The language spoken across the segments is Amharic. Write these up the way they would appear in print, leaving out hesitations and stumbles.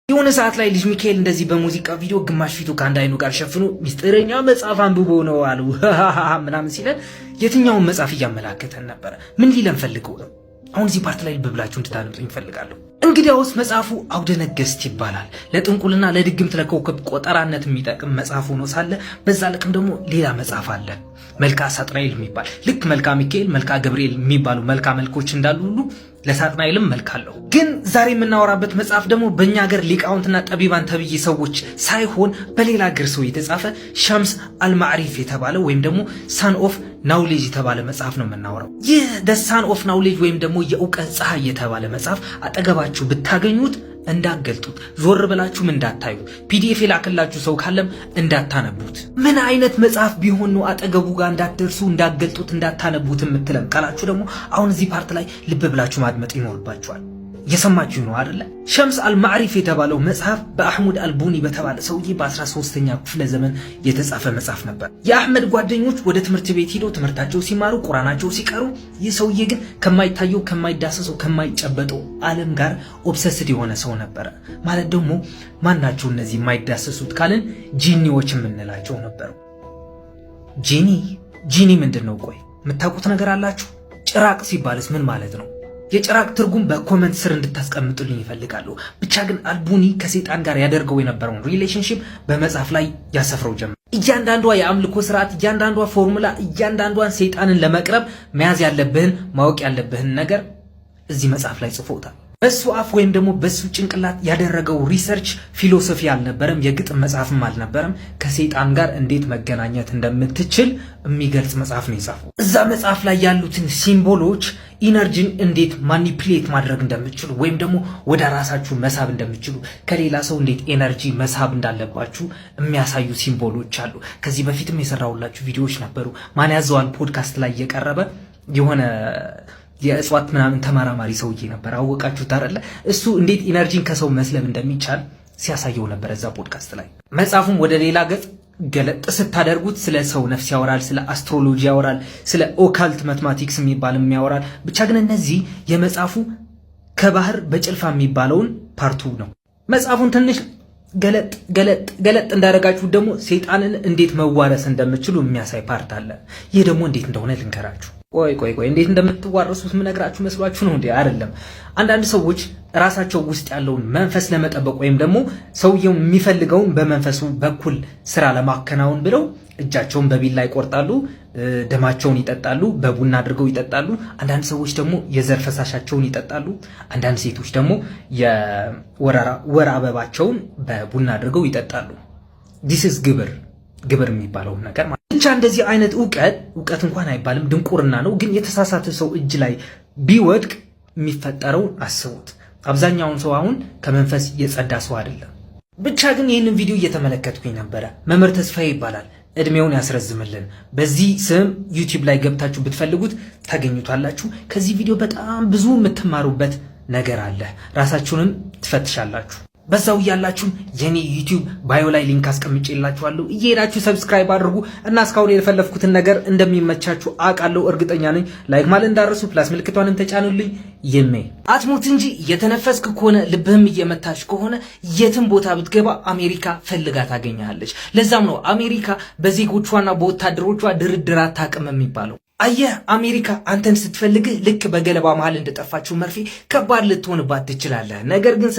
የሆነ ሰዓት ላይ ልጅ ሚካኤል እንደዚህ በሙዚቃ ቪዲዮ ግማሽ ፊቱ ከአንድ አይኑ ጋር ሸፍኖ ሚስጥረኛ መጽሐፍ አንብቦ ነው አሉ ምናምን ሲለን የትኛውን መጽሐፍ እያመላከተን ነበረ? ምን ሊለን ፈልገው ነው? አሁን እዚህ part ላይ ልብ ብላችሁ እንድታደምጡኝ እፈልጋለሁ። እንግዲያውስ መጽሐፉ አውደ ነገሥት ይባላል። ለጥንቁልና፣ ለድግምት፣ ለኮከብ ቆጠራነት የሚጠቅም መጽሐፍ ሆኖ ሳለ በዛ ልክም ደግሞ ሌላ መጽሐፍ አለ፣ መልካ ሳጥናኤል የሚባል። ልክ መልካ ሚካኤል፣ መልካ ገብርኤል የሚባሉ መልካ መልኮች እንዳሉ ሁሉ ለሳጥናኤልም መልክ አለው። ግን ዛሬ የምናወራበት መጽሐፍ ደግሞ በእኛ ሀገር ሊቃውንትና ጠቢባን ተብዬ ሰዎች ሳይሆን በሌላ ሀገር ሰው የተጻፈ ሸምስ አልማዕሪፍ የተባለ ወይም ደግሞ Sun of Knowledge የተባለ መጽሐፍ ነው የምናወራው። ይህ the Sun of Knowledge ወይም ደግሞ የእውቀት ፀሐይ የተባለ መጽሐፍ አጠገባችሁ ብታገኙት እንዳትገልጡት፣ ዞር ብላችሁም እንዳታዩት፣ PDF የላከላችሁ ሰው ካለም እንዳታነቡት። ምን አይነት መጽሐፍ ቢሆን ነው አጠገቡ ጋር እንዳትደርሱ፣ እንዳትገልጡት፣ እንዳታነቡት የምትለን ካላችሁ ደግሞ አሁን እዚህ part ላይ ልብ ብላችሁ ማድመጥ ይኖርባችኋል። እየሰማችሁ ነው አይደለ? ሸምስ አልማዕሪፍ የተባለው መጽሐፍ በአሕሙድ አልቡኒ በተባለ ሰውዬ በ13ኛ ክፍለ ዘመን የተጻፈ መጽሐፍ ነበር። የአሕመድ ጓደኞች ወደ ትምህርት ቤት ሄደው ትምህርታቸው ሲማሩ፣ ቁራናቸው ሲቀሩ፣ ይህ ሰውዬ ግን ከማይታየው፣ ከማይዳሰሰው፣ ከማይጨበጠው ዓለም ጋር obsessed የሆነ ሰው ነበረ። ማለት ደግሞ ማናቸው እነዚህ የማይዳሰሱት ካልን ጂኒዎች የምንላቸው ነበሩ። ጂኒ፣ ጂኒ ምንድን ነው? ቆይ የምታውቁት ነገር አላችሁ? ጭራቅ ሲባልስ ምን ማለት ነው? የጭራቅ ትርጉም በ comment ስር እንድታስቀምጡልኝ እፈልጋለሁ። ብቻ ግን አልቡኒ ከሰይጣን ጋር ያደርገው የነበረውን relationship በመጽሐፍ ላይ ያሰፍረው ጀመር። እያንዳንዷ የአምልኮ ስርዓት፣ እያንዳንዷ ፎርሙላ፣ እያንዳንዷን ሰይጣንን ለመቅረብ መያዝ ያለብህን፣ ማወቅ ያለብህን ነገር እዚህ መጽሐፍ ላይ ጽፎታል። በሱ አፍ ወይም ደግሞ በሱ ጭንቅላት ያደረገው research philosophy አልነበረም፣ የግጥም መጽሐፍም አልነበረም። ከሰይጣን ጋር እንዴት መገናኘት እንደምትችል የሚገልጽ መጽሐፍ ነው የጻፈው። እዛ መጽሐፍ ላይ ያሉትን symbol ኦች energy ን እንዴት manipulate ማድረግ እንደምትችሉ ወይም ደግሞ ወደ ራሳችሁ መሳብ እንደምትችሉ፣ ከሌላ ሰው እንዴት energy መሳብ እንዳለባችሁ የሚያሳዩ symbol ኦች አሉ። ከዚህ በፊትም የሰራሁላችሁ ቪዲዮዎች ነበሩ። ማን ያዘዋል ፖድካስት ላይ የቀረበ የሆነ የእጽዋት ምናምን ተመራማሪ ሰውዬ ነበር። አወቃችሁት አይደለ? እሱ እንዴት energy ን ከሰው መስለብ እንደሚቻል ሲያሳየው ነበር እዛ ፖድካስት ላይ። መጽሐፉም ወደ ሌላ ገጽ ገለጥ ስታደርጉት ስለ ሰው ነፍስ ያወራል፣ ስለ astrology ያወራል፣ ስለ occult mathematics የሚባልም ያወራል። ብቻ ግን እነዚህ የመጽሐፉ ከባህር በጭልፋ የሚባለውን part ኡ ነው። መጽሐፉን ትንሽ ገለጥ ገለጥ ገለጥ እንዳደረጋችሁ ደግሞ ሰይጣንን እንዴት መዋረስ እንደምትችሉ የሚያሳይ part አለ። ይህ ደግሞ እንዴት እንደሆነ ልንገራችሁ። ቆይ ቆይ ቆይ፣ እንዴት እንደምትዋረሱት ምነግራችሁ መስሏችሁ ነው እንዴ? አይደለም። አንዳንድ ሰዎች ራሳቸው ውስጥ ያለውን መንፈስ ለመጠበቅ ወይም ደግሞ ሰውየው የሚፈልገውን በመንፈሱ በኩል ስራ ለማከናወን ብለው እጃቸውን በቢላ ይቆርጣሉ፣ ደማቸውን ይጠጣሉ፣ በቡና አድርገው ይጠጣሉ። አንዳንድ ሰዎች ደግሞ የዘር ፈሳሻቸውን ይጠጣሉ። አንዳንድ ሴቶች ደግሞ የወር አበባቸውን በቡና አድርገው ይጠጣሉ። This is ግብር፣ ግብር የሚባለውን ነገር ማለት። ብቻ እንደዚህ አይነት እውቀት፣ እውቀት እንኳን አይባልም፣ ድንቁርና ነው። ግን የተሳሳተ ሰው እጅ ላይ ቢወድቅ የሚፈጠረውን አስቡት። አብዛኛውን ሰው አሁን ከመንፈስ የጸዳ ሰው አይደለም። ብቻ ግን ይህንን ቪዲዮ እየተመለከትኩኝ ነበረ። መምህር ተስፋዬ ይባላል። እድሜውን ያስረዝምልን። በዚህ ስም YouTube ላይ ገብታችሁ ብትፈልጉት ታገኙታላችሁ። ከዚህ ቪዲዮ በጣም ብዙ የምትማሩበት ነገር አለ። ራሳችሁንም ትፈትሻላችሁ። በዛው እያላችሁም የኔ YouTube bio ላይ link አስቀምጬላችኋለሁ። እየሄዳችሁ subscribe አድርጉ እና እስካሁን የለፈለፍኩትን ነገር እንደሚመቻችሁ አውቃለሁ፣ እርግጠኛ ነኝ። Like ማለት እንዳትረሱ፣ plus ምልክቷንም ተጫኑልኝ። ይሜ አትሞት እንጂ እየተነፈስክ ከሆነ፣ ልብህም እየመታች ከሆነ የትም ቦታ ብትገባ አሜሪካ ፈልጋ ታገኛለች። ለዛም ነው አሜሪካ በዜጎቿና በወታደሮቿ ድርድር አታውቅም የሚባለው። አየህ፣ አሜሪካ አንተን ስትፈልግህ ልክ በገለባ መሃል እንደጠፋችው መርፌ ከባድ ልትሆንባት ትችላለህ። ነገር ግን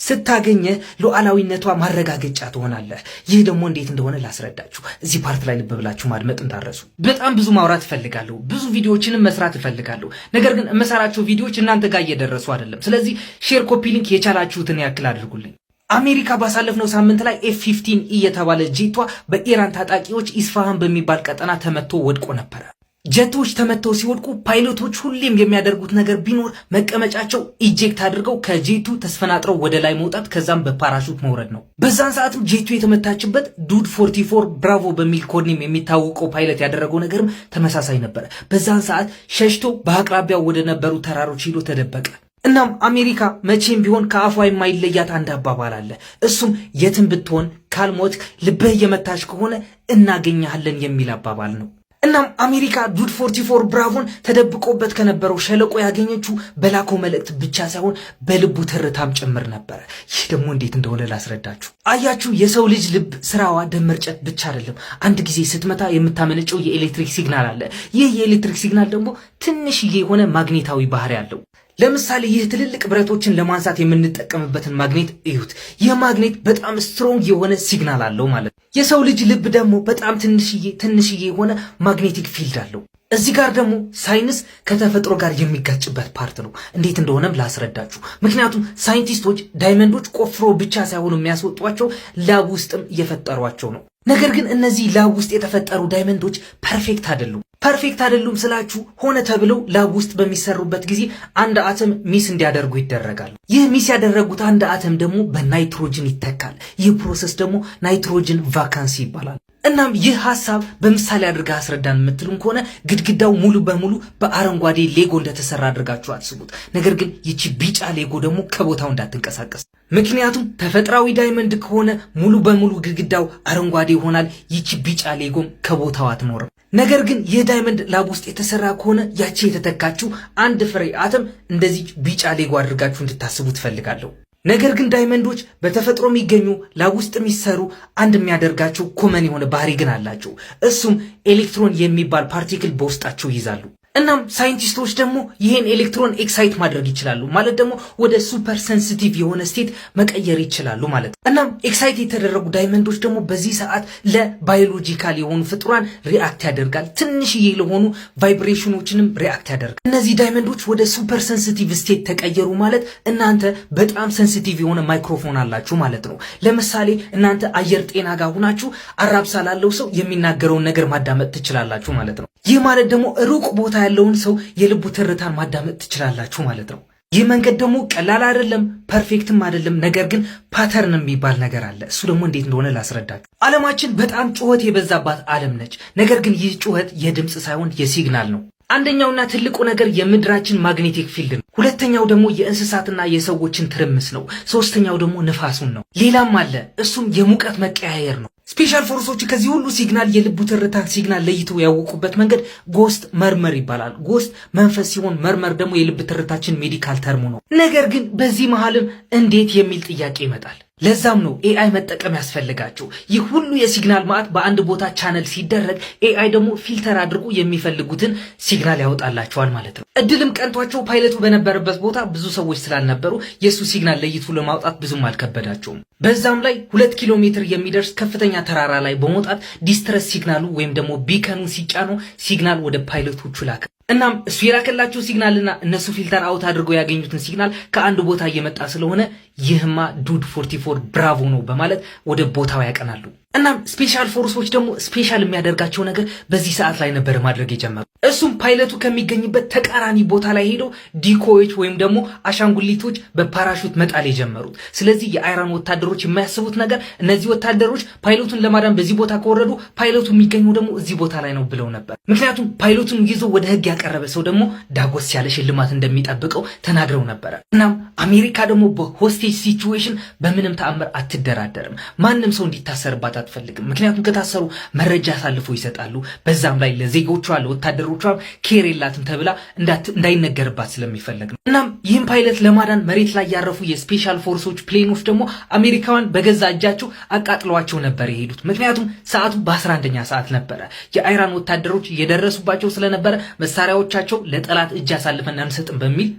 ስታገኘህ ሉዓላዊነቷ ማረጋገጫ ትሆናለህ። ይህ ደግሞ እንዴት እንደሆነ ላስረዳችሁ። እዚህ part ላይ ልብ ብላችሁ ማድመጥ እንዳትረሱ። በጣም ብዙ ማውራት እፈልጋለሁ። ብዙ ቪዲዮዎችንም መስራት እፈልጋለሁ። ነገር ግን የምሰራቸው ቪዲዮዎች እናንተ ጋር እየደረሱ አይደለም። ስለዚህ share፣ copy link የቻላችሁትን ያክል አድርጉልኝ። አሜሪካ ባሳለፍነው ሳምንት ላይ F-15 E የተባለ ጄቷ በኢራን ታጣቂዎች ኢስፋሃን በሚባል ቀጠና ተመቶ ወድቆ ነበረ። ጀቶች ተመተው ሲወድቁ ፓይለቶች ሁሌም የሚያደርጉት ነገር ቢኖር መቀመጫቸው eject አድርገው ከጄቱ ተስፈናጥረው ወደ ላይ መውጣት፣ ከዛም በፓራሹት መውረድ ነው። በዛን ሰዓትም ጄቱ የተመታችበት Dude 44 Bravo በሚል codename የሚታወቀው ፓይለት ያደረገው ነገርም ተመሳሳይ ነበረ። በዛን ሰዓት ሸሽቶ በአቅራቢያው ወደ ነበሩ ተራሮች ሂዶ ተደበቀ። እናም አሜሪካ መቼም ቢሆን ከአፏ የማይለያት አንድ አባባል አለ። እሱም የትም ብትሆን ካልሞትክ፣ ልብህ እየመታች ከሆነ እናገኝሃለን የሚል አባባል ነው። እናም አሜሪካ Dude 44 Bravo ን ተደብቆበት ከነበረው ሸለቆ ያገኘችው በላከው መልእክት ብቻ ሳይሆን በልቡ ትርታም ጭምር ነበረ። ይህ ደግሞ እንዴት እንደሆነ ላስረዳችሁ። አያችሁ፣ የሰው ልጅ ልብ ስራዋ ደም መርጨት ብቻ አይደለም። አንድ ጊዜ ስትመታ የምታመነጨው የኤሌክትሪክ signal አለ። ይህ የኤሌክትሪክ signal ደግሞ ትንሽዬ የሆነ ማግኔታዊ ባህሪ አለው። ለምሳሌ ይህ ትልልቅ ብረቶችን ለማንሳት የምንጠቀምበትን ማግኔት እዩት። ይህ ማግኔት በጣም strong የሆነ signal አለው ማለት ነው። የሰው ልጅ ልብ ደግሞ በጣም ትንሽዬ ትንሽዬ የሆነ magnetic field አለው። እዚህ ጋር ደግሞ ሳይንስ ከተፈጥሮ ጋር የሚጋጭበት part ነው። እንዴት እንደሆነም ላስረዳችሁ። ምክንያቱም ሳይንቲስቶች diamond ኦች ቆፍሮ ብቻ ሳይሆኑ የሚያስወጧቸው lab ውስጥም እየፈጠሯቸው ነው። ነገር ግን እነዚህ lab ውስጥ የተፈጠሩ diamond ኦች perfect አይደሉም። Perfect አይደሉም ስላችሁ ሆነ ተብለው lab ውስጥ በሚሰሩበት ጊዜ አንድ አተም miss እንዲያደርጉ ይደረጋል። ይህ miss ያደረጉት አንድ አተም ደግሞ በናይትሮጅን ይተካል። ይህ process ደግሞ nitrogen vacancy ይባላል። እናም ይህ ሀሳብ በምሳሌ አድርገህ አስረዳን የምትሉን ከሆነ ግድግዳው ሙሉ በሙሉ በአረንጓዴ ሌጎ እንደተሰራ አድርጋችሁ አስቡት። ነገር ግን ይቺ ቢጫ ሌጎ ደግሞ ከቦታው እንዳትንቀሳቀስ፣ ምክንያቱም ተፈጥሯዊ diamond ከሆነ ሙሉ በሙሉ ግድግዳው አረንጓዴ ይሆናል። ይቺ ቢጫ ሌጎም ከቦታው አትኖርም። ነገር ግን ይህ diamond lab ውስጥ የተሰራ ከሆነ ያቺ የተተካችው አንድ ፍሬ አተም እንደዚህ ቢጫ ሌጎ አድርጋችሁ እንድታስቡ ትፈልጋለሁ። ነገር ግን diamond ኦች በተፈጥሮ የሚገኙ፣ lab ውስጥ የሚሰሩ፣ አንድ የሚያደርጋቸው common የሆነ ባህሪ ግን አላቸው። እሱም ኤሌክትሮን የሚባል particle በውስጣቸው ይይዛሉ። እናም ሳይንቲስቶች ደግሞ ይህን ኤሌክትሮን excite ማድረግ ይችላሉ። ማለት ደግሞ ወደ super sensitive የሆነ state መቀየር ይችላሉ ማለት ነው። እናም excite የተደረጉ diamond ኦች ደግሞ በዚህ ሰዓት ለ biological የሆኑ ፍጡራን react ያደርጋል። ትንሽዬ ለሆኑ vibration ኦችንም react ያደርጋል። እነዚህ diamond ኦች ወደ super sensitive state ተቀየሩ ማለት እናንተ በጣም sensitive የሆነ ማይክሮፎን አላችሁ ማለት ነው። ለምሳሌ እናንተ አየር ጤና ጋር ሁናችሁ አራብሳ ላለው ሰው የሚናገረውን ነገር ማዳመጥ ትችላላችሁ ማለት ነው። ይህ ማለት ደግሞ ሩቅ ቦታ ያለውን ሰው የልቡ ትርታን ማዳመጥ ትችላላችሁ ማለት ነው። ይህ መንገድ ደግሞ ቀላል አይደለም፣ perfect ም አይደለም። ነገር ግን pattern የሚባል ነገር አለ። እሱ ደግሞ እንዴት እንደሆነ ላስረዳችሁ። ዓለማችን በጣም ጩኸት የበዛባት ዓለም ነች። ነገር ግን ይህ ጩኸት የድምፅ ሳይሆን የ signal ነው። አንደኛውና ትልቁ ነገር የምድራችን magnetic field ነው። ሁለተኛው ደግሞ የእንስሳትና የሰዎችን ትርምስ ነው። ሶስተኛው ደግሞ ንፋሱን ነው። ሌላም አለ፣ እሱም የሙቀት መቀያየር ነው። Special force ኦች ከዚህ ሁሉ signal የልቡ ትርታን signal ለይተው ያወቁበት መንገድ ghost murmur ይባላል። Ghost መንፈስ ሲሆን murmur ደግሞ የልብ ትርታችን medical term ኡ ነው። ነገር ግን በዚህ መሃልም እንዴት የሚል ጥያቄ ይመጣል። ለዛም ነው AI መጠቀም ያስፈልጋቸው። ይህ ሁሉ የ signal ማዕት በአንድ ቦታ ቻነል ሲደረግ AI ደግሞ filter አድርጎ የሚፈልጉትን signal ያወጣላቸዋል ማለት ነው። እድልም ቀንቷቸው ፓይለቱ በነበረበት ቦታ ብዙ ሰዎች ስላልነበሩ የእሱ signal ለይቶ ለማውጣት ብዙም አልከበዳቸውም። በዛም ላይ 2 ኪሎ ሜትር የሚደርስ ከፍተኛ ተራራ ላይ በመውጣት distress signal ኡ ወይም ደግሞ beacon ኑ ሲጫኑ signal ወደ ፓይለቶቹ ላከ። እናም እሱ የላከላቸው signal ና እነሱ filter out አድርገው ያገኙትን signal ከአንድ ቦታ እየመጣ ስለሆነ ይህማ Dude 44 Bravo ነው በማለት ወደ ቦታው ያቀናሉ። እናም special force ኦች ደግሞ special የሚያደርጋቸው ነገር በዚህ ሰዓት ላይ ነበር ማድረግ የጀመሩ። እሱም ፓይለቱ ከሚገኝበት ተቃራኒ ቦታ ላይ ሄደው decoy ኦች ወይም ደግሞ አሻንጉሊቶች በፓራሹት መጣል የጀመሩት። ስለዚህ የአይራን ወታደሮች የማያስቡት ነገር እነዚህ ወታደሮች ፓይለቱን ለማዳን በዚህ ቦታ ከወረዱ ፓይለቱ የሚገኘው ደግሞ እዚህ ቦታ ላይ ነው ብለው ነበር። ምክንያቱም ፓይለቱን ይዞ ወደ ህግ ያቀረበ ሰው ደግሞ ዳጎስ ያለ ሽልማት እንደሚጠብቀው ተናግረው ነበረ። እናም አሜሪካ ደግሞ በ hostage situation በምንም ተአምር አትደራደርም። ማንም ሰው እንዲታሰርባት አትፈልግም። ምክንያቱም ከታሰሩ መረጃ አሳልፈው ይሰጣሉ። በዛም ላይ ለዜጎቿ ለወታደሮቿ care የላትም ተብላ እንዳይነገርባት ስለሚፈለግ ነው። እናም ይህን ፓይለት ለማዳን መሬት ላይ ያረፉ የ special force ኦች plane ኦች ደግሞ አሜሪካውያን በገዛ እጃቸው አቃጥለዋቸው ነበር የሄዱት። ምክንያቱም ሰዓቱ በ11ኛ ሰዓት ነበረ። የአይራን ወታደሮች እየደረሱባቸው ስለነበረ መሳሪያዎቻቸው ለጠላት እጅ አሳልፈን አንሰጥም በሚል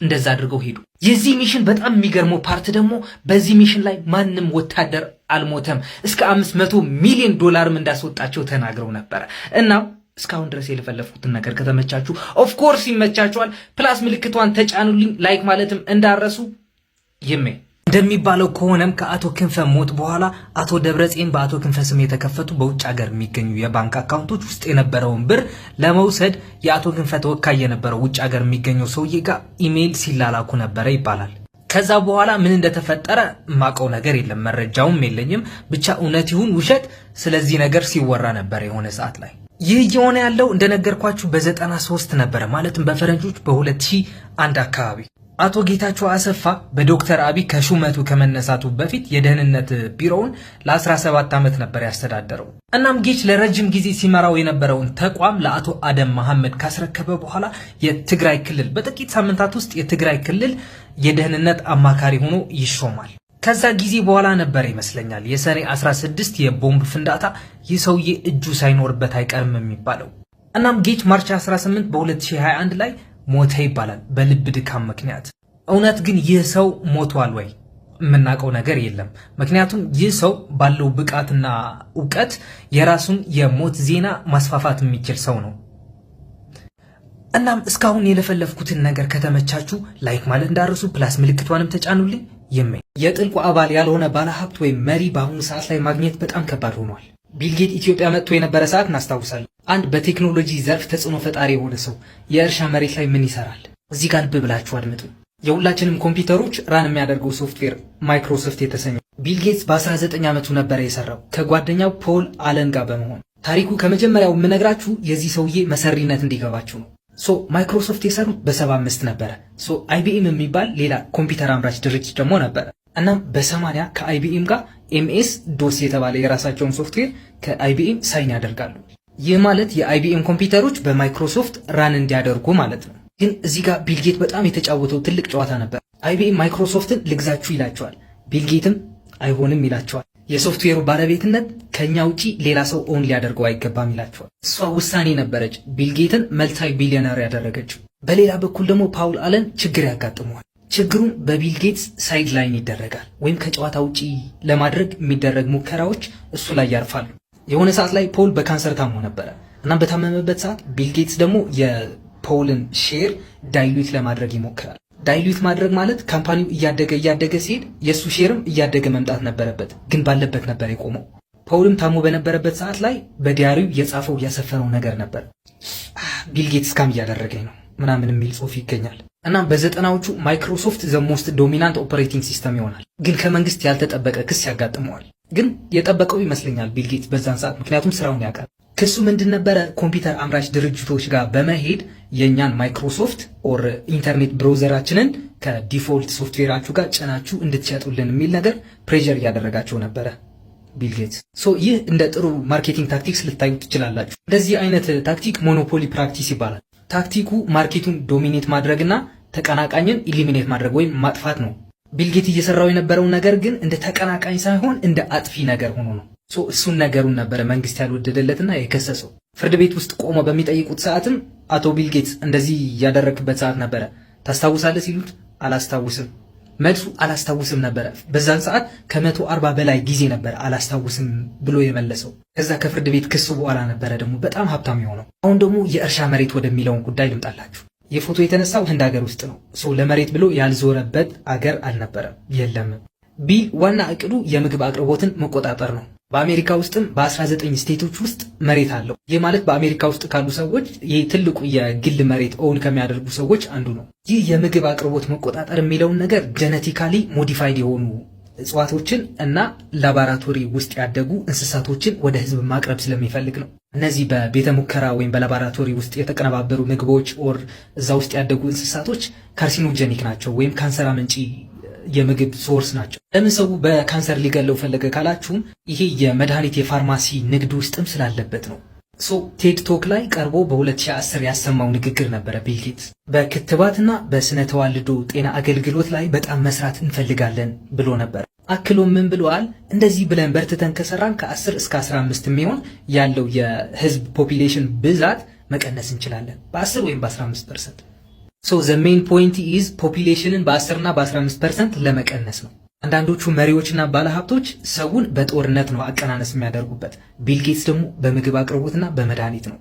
እንደዛ አድርገው ሄዱ። የዚህ mission በጣም የሚገርመው part ደግሞ በዚህ mission ላይ ማንም ወታደር አልሞተም። እስከ 500 ሚሊዮን ዶላርም እንዳስወጣቸው ተናግረው ነበረ። እና እስካሁን ድረስ የለፈለፍኩትን ነገር ከተመቻችሁ of course ይመቻችኋል። Plus ምልክቷን ተጫኑልኝ፣ like ማለትም እንዳትረሱ። ይሜ እንደሚባለው ከሆነም ከአቶ ክንፈ ሞት በኋላ አቶ ደብረጽዮን በአቶ ክንፈ ስም የተከፈቱ በውጭ ሀገር የሚገኙ የባንክ አካውንቶች ውስጥ የነበረውን ብር ለመውሰድ የአቶ ክንፈ ተወካይ የነበረው ውጭ ሀገር የሚገኘው ሰውዬ ጋር ኢሜይል ሲላላኩ ነበረ ይባላል። ከዛ በኋላ ምን እንደተፈጠረ የማውቀው ነገር የለም፣ መረጃውም የለኝም። ብቻ እውነት ይሁን ውሸት ስለዚህ ነገር ሲወራ ነበር የሆነ ሰዓት ላይ። ይህ እየሆነ ያለው እንደነገርኳችሁ በ93 ነበረ፣ ማለትም በፈረንጆች በ2001 አካባቢ። አቶ ጌታቸው አሰፋ በዶክተር አብይ ከሹመቱ ከመነሳቱ በፊት የደህንነት ቢሮውን ለ17 ዓመት ነበር ያስተዳደረው። እናም ጌች ለረጅም ጊዜ ሲመራው የነበረውን ተቋም ለአቶ አደም መሐመድ ካስረከበ በኋላ የትግራይ ክልል በጥቂት ሳምንታት ውስጥ የትግራይ ክልል የደህንነት አማካሪ ሆኖ ይሾማል። ከዛ ጊዜ በኋላ ነበር ይመስለኛል የሰኔ 16 የቦምብ ፍንዳታ ይህ ሰውዬ እጁ ሳይኖርበት አይቀርም የሚባለው። እናም ጌች March 18 በ2021 ላይ ሞተ ይባላል በልብ ድካም ምክንያት። እውነት ግን ይህ ሰው ሞቷል ወይ? የምናውቀው ነገር የለም። ምክንያቱም ይህ ሰው ባለው ብቃትና እውቀት የራሱን የሞት ዜና ማስፋፋት የሚችል ሰው ነው። እናም እስካሁን የለፈለፍኩትን ነገር ከተመቻችሁ like ማለት እንዳትረሱ፣ plus ምልክቷንም ተጫኑልኝ። ይመ የጥልቁ አባል ያልሆነ ባለሀብት ወይም መሪ በአሁኑ ሰዓት ላይ ማግኘት በጣም ከባድ ሆኗል። ቢል ጌት ኢትዮጵያ መጥቶ የነበረ ሰዓት እናስታውሳለን። አንድ በቴክኖሎጂ ዘርፍ ተጽዕኖ ፈጣሪ የሆነ ሰው የእርሻ መሬት ላይ ምን ይሰራል? እዚህ ጋር ልብ ብላችሁ አድምጡ። የሁላችንም ኮምፒውተሮች run የሚያደርገው ሶፍትዌር ማይክሮሶፍት የተሰኘው ቢል ጌትስ በ19 ዓመቱ ነበረ የሰራው ከጓደኛው ፖል አለን ጋር በመሆን። ታሪኩ ከመጀመሪያው የምነግራችሁ የዚህ ሰውዬ መሰሪነት እንዲገባችሁ ነው። So ማይክሮሶፍት የሰሩት በ75 ነበረ። So IBM የሚባል ሌላ ኮምፒውተር አምራች ድርጅት ደግሞ ነበረ። እናም በ80 ከ IBM ጋር MS DOS የተባለ የራሳቸውን ሶፍትዌር ከ IBM sign ያደርጋሉ። ይህ ማለት የ IBM ኮምፒውተሮች በማይክሮሶፍት run እንዲያደርጉ ማለት ነው። ግን እዚህ ጋር ቢልጌት በጣም የተጫወተው ትልቅ ጨዋታ ነበር። IBM ማይክሮሶፍትን ልግዛችሁ ይላቸዋል። ቢልጌትም አይሆንም ይላቸዋል። የሶፍትዌሩ ባለቤትነት ከኛ ውጪ ሌላ ሰው own ሊያደርገው አይገባም ይላቸዋል። እሷ ውሳኔ ነበረች ቢልጌትን multi billionaire ያደረገችው። በሌላ በኩል ደግሞ ፓውል አለን ችግር ያጋጥመዋል። ችግሩም በቢልጌትስ sideline ይደረጋል፣ ወይም ከጨዋታ ውጪ ለማድረግ የሚደረግ ሙከራዎች እሱ ላይ ያርፋሉ። የሆነ ሰዓት ላይ ፖል በካንሰር ታሞ ነበረ። እናም በታመመበት ሰዓት ቢልጌትስ ደግሞ የፖልን share dilute ለማድረግ ይሞክራል። Dilute ማድረግ ማለት company ው እያደገ እያደገ ሲሄድ የእሱ share ም እያደገ መምጣት ነበረበት፣ ግን ባለበት ነበር የቆመው። ፖልም ታሞ በነበረበት ሰዓት ላይ በ diary ው የጻፈው ያሰፈረው ነገር ነበር። ቢልጌትስ scam እያደረገኝ ነው ምናምን የሚል ጽሁፍ ይገኛል። እናም በ90ዎቹ ማይክሮሶፍት the most dominant operating system ይሆናል። ግን ከመንግስት ያልተጠበቀ ክስ ያጋጥመዋል። ግን የጠበቀው ይመስለኛል ቢልጌትስ በዛን ሰዓት፣ ምክንያቱም ስራውን ያውቃል። ክሱ ምንድን ነበረ? ኮምፒውተር አምራች ድርጅቶች ጋር በመሄድ የእኛን ማይክሮሶፍት or internet browser ኣችንን ከ default software ኣችሁ ጋር ጭናችሁ እንድትሸጡልን የሚል ነገር pressure እያደረጋቸው ነበረ ቢልጌትስ። So ይህ እንደ ጥሩ marketing tactics ልታዩ ትችላላችሁ። እንደዚህ አይነት tactic monopoly practice ይባላል። Tactic ኡ market ኡን dominate ማድረግና ተቀናቃኝን eliminate ማድረግ ወይም ማጥፋት ነው። ቢልጌት እየሰራው የነበረው ነገር ግን እንደ ተቀናቃኝ ሳይሆን እንደ አጥፊ ነገር ሆኖ ነው። So እሱን ነገሩን ነበረ መንግስት ያልወደደለትና የከሰሰው። ፍርድ ቤት ውስጥ ቆሞ በሚጠይቁት ሰዓትም አቶ ቢልጌትስ እንደዚህ ያደረክበት ሰዓት ነበረ ታስታውሳለህ ሲሉት አላስታውስም፣ መልሱ አላስታውስም ነበረ። በዛን ሰዓት ከ140 በላይ ጊዜ ነበረ አላስታውስም ብሎ የመለሰው። ከዛ ከፍርድ ቤት ክሱ በኋላ ነበረ ደግሞ በጣም ሀብታም የሆነው። አሁን ደግሞ የእርሻ መሬት ወደሚለውን ጉዳይ ልምጣላችሁ። የፎቶ የተነሳው ህንድ ሀገር ውስጥ ነው። So ለመሬት ብሎ ያልዞረበት አገር አልነበረም፣ የለም። ቢል ዋና እቅዱ የምግብ አቅርቦትን መቆጣጠር ነው። በአሜሪካ ውስጥም በ19 state ኦች ውስጥ መሬት አለው። ይህ ማለት በአሜሪካ ውስጥ ካሉ ሰዎች ይህ ትልቁ የግል መሬት own ከሚያደርጉ ሰዎች አንዱ ነው። ይህ የምግብ አቅርቦት መቆጣጠር የሚለውን ነገር genetically modified የሆኑ እጽዋቶችን እና ላቦራቶሪ ውስጥ ያደጉ እንስሳቶችን ወደ ህዝብ ማቅረብ ስለሚፈልግ ነው። እነዚህ በቤተ ሙከራ ወይም በላቦራቶሪ ውስጥ የተቀነባበሩ ምግቦች or እዛ ውስጥ ያደጉ እንስሳቶች carcinogenic ናቸው ወይም ካንሰር አመንጪ የምግብ source ናቸው። ለምን ሰው በካንሰር ሊገለው ፈለገ ካላችሁም ይሄ የመድኃኒት የፋርማሲ ንግድ ውስጥም ስላለበት ነው። So TED Talk ላይ ቀርቦ በ2010 ያሰማው ንግግር ነበረ። ቢል ጌትስ በክትባትና በስነ ተዋልዶ ጤና አገልግሎት ላይ በጣም መስራት እንፈልጋለን ብሎ ነበር። አክሎ ምን ብለዋል? እንደዚህ ብለን በርትተን ከሰራን ከ10 እስከ 15 የሚሆን ያለው የህዝብ population ብዛት መቀነስ እንችላለን በ10 ወይም በ15%። So the main point is population ን በ10 እና በ15% ለመቀነስ ነው። አንዳንዶቹ መሪዎችና ባለሀብቶች ሰውን በጦርነት ነው አቀናነስ የሚያደርጉበት። ቢል ጌትስ ደግሞ በምግብ አቅርቦትና በመድኃኒት ነው።